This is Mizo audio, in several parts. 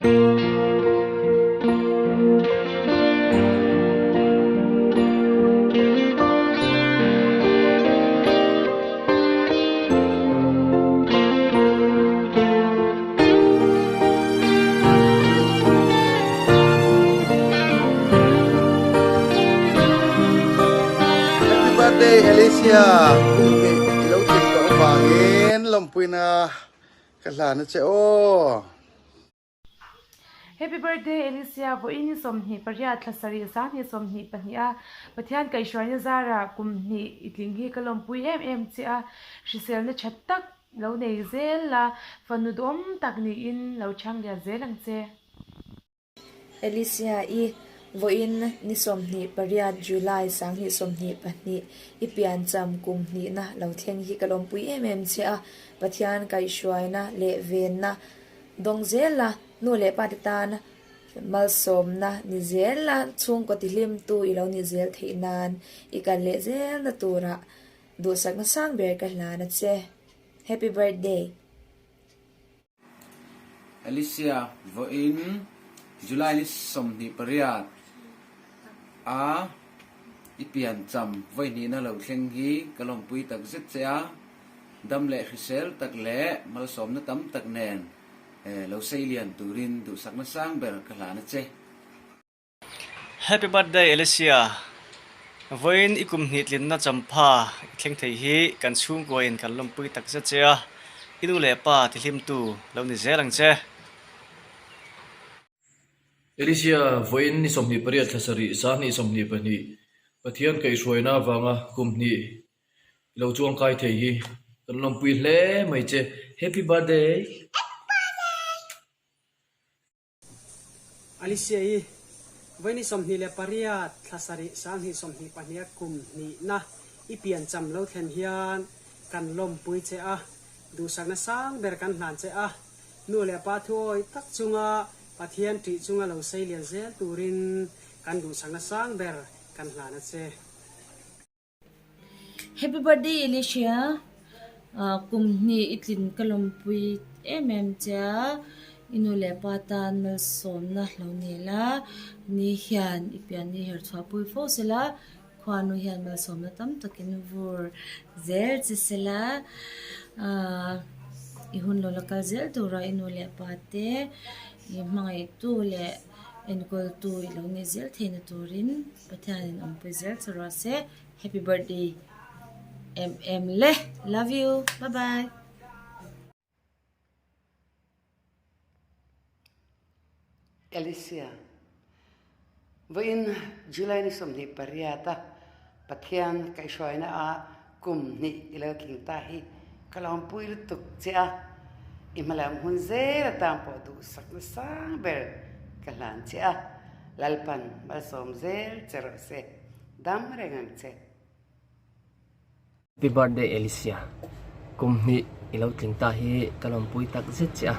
Happy birthday Alicia kum hnih i lo tling tawh avangin lawmpuina ka hlan a che aw. Happy birthday Alicia vawiin ni 28 thla sarih 2021 a Pathian kaihhruaina zarah kum hnih i tling hi ka lawmpui em em che a hriselna tha tak lo nei zel la fanu duhawm tak niin lo chhang lian zel ang che. Alicia i vawiin ni 28 July 2022 i piancham kum hnihna lo thleng hi ka lawmpui em em che a Pathian kaihhruaina leh venna Dawng zel la, nu leh pa te tan malsawmna ni zel la, chhungkaw tihlimtu i lo ni zel theih nan i kal leh zelna turah duhsakna sang ber ka hlan a che. Happy birthday. Alicia, Vawiin July ni 28 a i piancham vawihnihna lo thleng hi ka lawmpui takzet che a. Dam leh hrisel tak leh malsawmna tam tak nen lo sei lian turin duhsakna sang ber ka hlan a che. Happy birthday Alicia, vawiin i kum hnih tlinna champha i thleng thei hi kan chhungkua in kan lawmpui tak zet che a, i nu leh pa tihlimtu lo ni zel ang che. Alicia, vawiin ni 28 thla sarih 2022 Pathian kaihhruaina avanga kum hnih I lo chuang kai thei hi kan lawmpui hle mai che Happy birthday. Alicia i vawi 28 thla sarih 2022 a kum hnihna i piancham lo thlen hian kan lawmpui che a, duhsakna sang ber kan hlan che a, nu leh pa thuawi tak chunga Pathian ṭih chunga lo sei lian zel turin kan duhsakna sang ber kan hlan a che. Happy birthday Alicia, kum hnih i tlin ka lawmpui em em che a, i nu leh pa tan malsawmna lo nei la, ni hian i pian ni her chhuah pui fo se la, khuanu hian malsawmna tam takin vur zel che se la, i hun lo la kal zel tura i nu leh pa te i hmangaihtu leh enkawltu i lo nei zel theihna turin Pathianin awmpui zel che rawh se. Happy birthday em em le love you bye bye. Alicia, Vawiin July ni 28 a Pathian kaihhruaina ah kum hnih i lo tling ta hi ka lawmpui lutuk che a, i hmalam hun zel atan pawh duhsakna sang ber ka hlan che a, Lalpan malsawm zel che rawh se. Dam reng ang che. Happy birthday Alicia, kum hnih i lo tling ta hi ka lawmpui tak zet che a,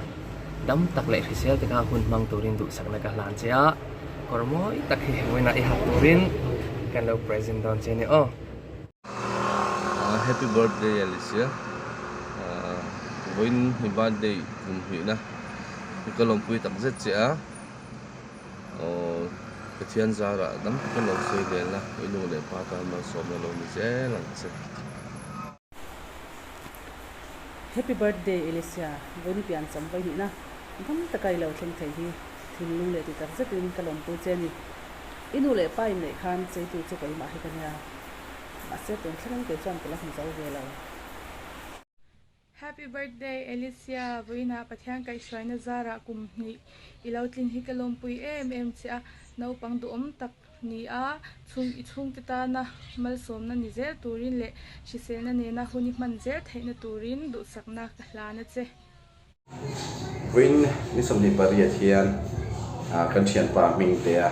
dam tak leh hrisel taka hun hmang turin duhsakna ka hlan che a, kawr mawi tak hi vawiinah i hak turin kan lo present dawn che ni aw. Happy birthday Alicia, vawiin i birthday kum hnihna hi ka lawmpui tak zet che a. Aw Pathian zarah dam takin lo sawi vel a, i nu leh pa tan malsawmna lo ni zel ang che. Happy birthday Alicia, vawiin pian cham vawi hnihna dam taka i lo thleng thei hi thinlung leh ti tak zetin ka lawmpui che a ni. I nu leh pa inneih khan cheitu chu keimah hi ka nia, mahse tun thlengin kei chuan ka la hmu zo ve lo. Happy birthday Alicia, vawiinah Pathian kaihhruaina zarah kum hnih i lo tlin hi ka lawmpui em em che a, naupang duhawm tak ni a, chhung i chhungte tana malsawmna ni zel turin leh hriselna nena hun i hman zel theihna turin duhsakna ka hlan a che. Vawiin ni 28 hian kan thianpa Hmingtea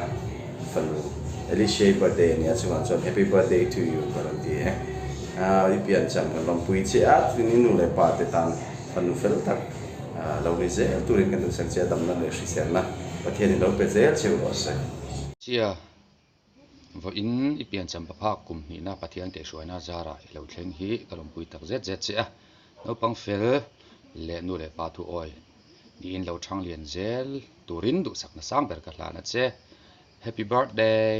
fanu Alicia-i birthday a nia chungah chuan happy birthday to you ka rawn ti e. I piancham kan rawn pui che a, chutin i nu leh pa te tan fanu fel tak lo ni zel turin kan duhsak che a, damna leh hriselna Pathianin lo pe zel cheu rawh se. Chia, vawiin i piancham paphak kum hnihna Pathian kaihhruaina zarah i lo thleng hi ka lawmpui tak zet zet che a. Naupang fel leh nu leh pa thu awi Niin lo thang lian zel turin duhsakna sang ber ka hlan a che. Happy birthday!